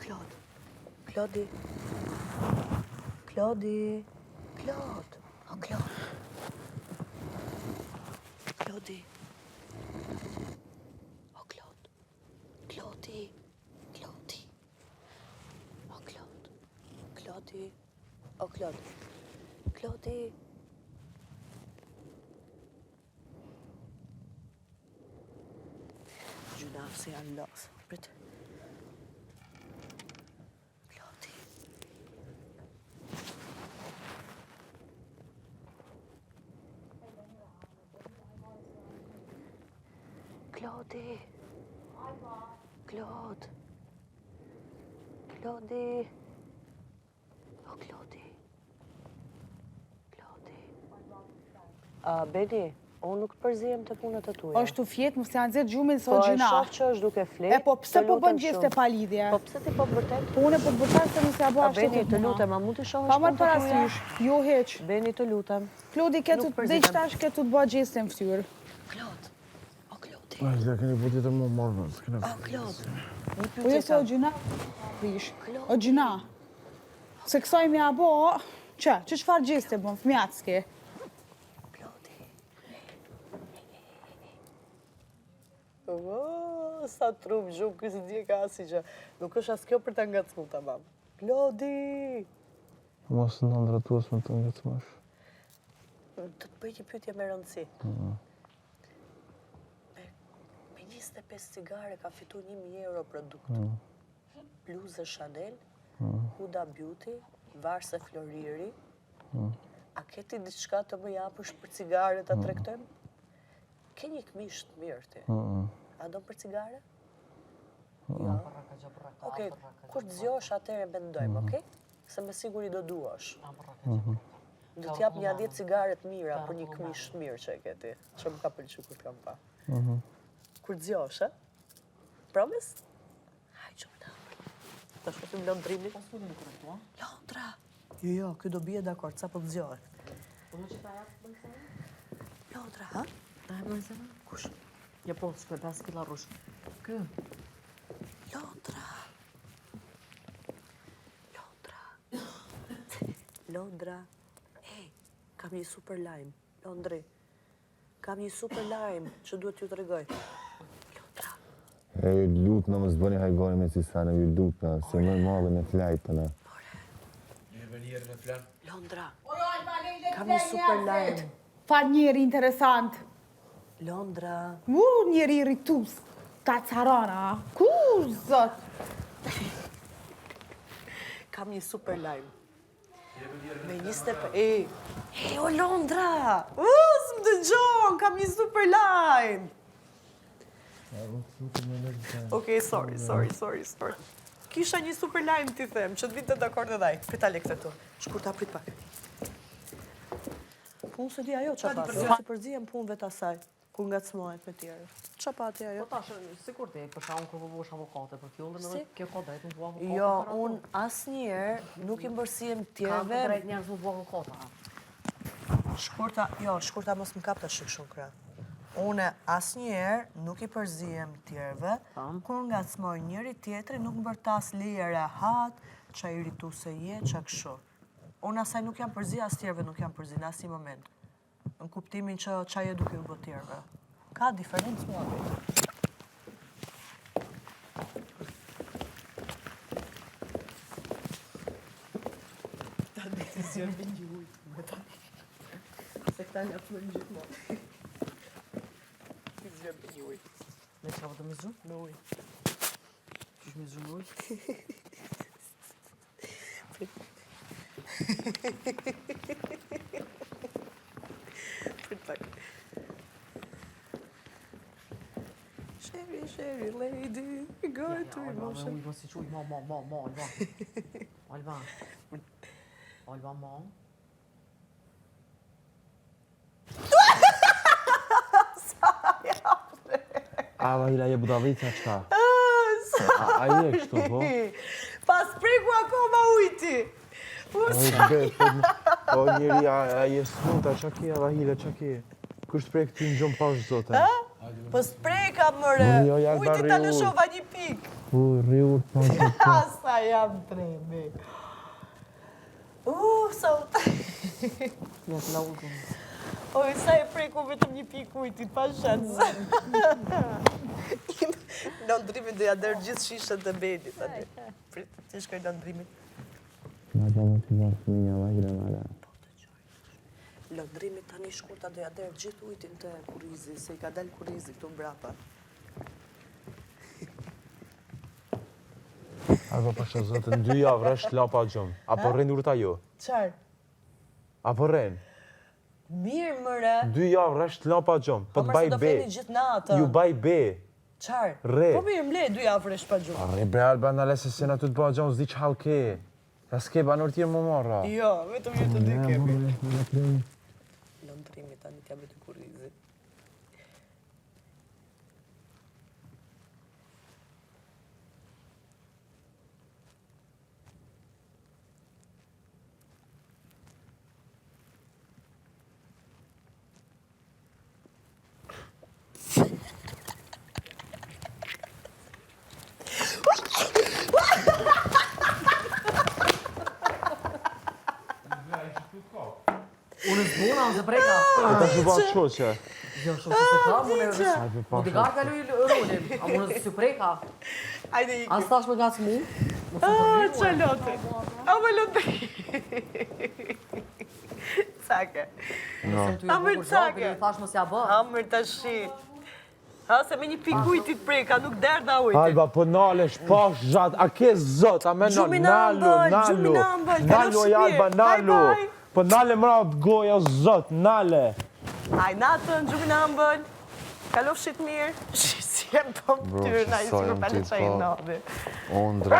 Klod. Klodi. Klodi. Klod. O Klod. Klodi. O Klod. Klodi. Klodi. O Klod. Klodi. O Klod. Klodi. Gjynah se janë lodhë. Prit. Klodi. Klodi. Klod. Klodi. O Klodi. Klodi. A, Beni, unë nuk të përzihem te punët e tuja. Është tu fjet, mos ja nxjerr gjumin se Po o e gjynah. shoh që është duke flet. E po pse të po lutem bën gjeste shumë. pa lidhje? Po pse ti po bërtet? Po unë po bërtas se mos ja bëj A ashtu Beni, të të puna. lutem, a mund t'i shohësh Pa marrë punët e tuja? parasysh, jo hiç. Beni, të lutem. Klodi ke Nuk tu përzihem. deri tash ke tu të bë gjeste në fytyrë. Klod. O Klodi. Ai, ja keni po tjetër më marrë, s'kena. O Klod. Një Po pyetje jo se o kam. gjynah. Prish. O gjynah. Se kësaj me ja bo, që, që çfarë gjeste bën, fëmijat s'ke. Klodi. O, sa trup gjumë, ky s'i di ka asnjë gjë. Nuk është as kjo për ta ngacmu tamam. Klodi! Mos në ndërtues me të ngacmosh. Do të bëj një pyetje me rëndësi. Me, me 25 cigare ka fitu 1000 euro produkt. Bluze Chanel, Huda Beauty, varse Floriri. A ke ti diçka të më japësh për cigare ta tregtojmë? Ke një këmish të mirë ti. A do për cigare? Jo. Okej, kur të zgjohesh atëherë mendojmë, okej? Se me siguri do duash. Do t'jap një 10 cigare të mira për një këmish të mirë që e ke ti, që më ka pëlqyer kur të kam pa. Kur të zgjohesh, e? Promise? Hajde, që më Ta shohim Londrimin. Londra! Jo, jo, ky do bie dakord, sa po të zgjohet. Londra, ha? Ta e bërë zemër? Kush? Ja po, shkoj 5 kila rrush. Ky. Londra! Londra! Londra! Ej, kam një super lajm. Londri, kam një super lajm që duhet t'ju tregoj. Londra, E, ju lutna mos bëni hajgare me cisane, ju lutna, se më madhe me flajtë në. Londra, kam një super lajm. Fa njeri interesant. Londra, Mu njeri irritus. Ta carana. Ku zot? kam një super lajm. Me 25... E, e, o Londra! U, s'më dëgjon, kam një super lajm! Okej, sorry, sorry, sorry, sorry. Kisha një super lajm t'i them, që të vinte dakord edhe ai. Prit ta le këtë tu. Shkurta prit pak. Po unë se di ajo qa pati. Se përzihem punëve të asaj, kur ngacmohet me tjerë. Qa pati ajo? Po tash, sikur ti, për shembull kur po bësh avokate për fjollën, edhe Si? kjo ka drejt më bëu avokate. Jo, për ato. unë asnjëherë nuk i mbërsihem Kanë të tjerëve. drejt njerëz më bëu avokata. Shkurta, jo, shkurta mos më kap tash kështu në krah. Unë asnjëherë nuk i përzihem tjerëve, kur ngacmoj njëri tjetrin nuk mbërtas leje rehat, qa irrituse je, qa kështu. Unë asaj nuk jam përzi, as tjerëve nuk jam përzi në asnjë moment. Në kuptimin që qa je duke u bë tjerëve. Ka diferencë mua vetë. Tani ti zgjoj me një ujë me tani. Se këta ngacmojnë gjithmonë. Ti zgjoj me një ujë. Me çfarë do më zgju? Me ujë. Qysh më zgju me ujë? Prit pak. Sherry, Sherry lady, go Ja, to Alba, me emotion. ujë mos i quj, mo, mo, mo, mo, Alba. Alba. Alba, mo. A, vajla, je budallica qka? A, a je kështu, po? Pas preku akoma ujti. Po, be, po, po njeri, a, a je smuta, qa ke, Vahila, qa ke? Kush të prek ty në gjumë pash zote? Po s'preka more. Jo, ja, Ujtit ta lëshova një pikë. U, rri urt, po, po, po. Sa jam tremi. Uh, sa u Ja, të la ujtin. Oj, sa e preku vetëm një pikë ujtit, pa shans. Londrimit do ja derdh gjithë shishet e belit tani. Prit, ti shkoj Londrimit. Ma ta më të më fëminja, ma kre ma Londrimit tani shkurta do ja derdh gjithë ujtin te kurrizi, se i ka dalë kurrizi këtu mbrapa. Alba pasha zotin, dy javë rresht la pa gjumë. A po rrin urta jo? Çfarë? A po rrin? Mirë mëre. Dy javë rresht la pa gjumë. Po të Ama baj se do be. fleni gjithë natën. Ju baj be. Çfarë? Rre. Po mirë, mle dy javë rresht pa gjumë. Rri bre Alba, nale se s'jena tu të ba gjumë, s'di ç'hall ke. Ja s'ke banor tjerë më marra. Jo, vetëm ju të dy kemi. Londrimi tani t'ja bëj të kurrizit. Unë s'buna, unë se preka. Po ta shu ba shoqe. Jo, shoqe se kam, unë e Bodyguard ka luj rolin, a unë s'u preka. Ajde ikim. As tash me gacë mu. Mos më Ah, përmbyll qa loti. A më loti. Cake. mua. Ty A e më bukur zhapi, cake. ju thash mos ja bë. A mërë tashi. Ha, se me një pikë ujtit preka, nuk derdha ujtit. Alba, po nalesh, pa zhat, a ke zot, a menon, Gjumi në nalu, ëmbël, nalu, gjumi në ëmbël, nalu, kalofshi Alba, mirë. nalu, Bye, bye. po nale mra të goja, zot, nale. Aj, natën, gjumi në ëmbël. Kalofshit mirë. Si e po Bro, ptyrën, që ai sa sikur jam pa ti le çaj pa. nadi. Ondra.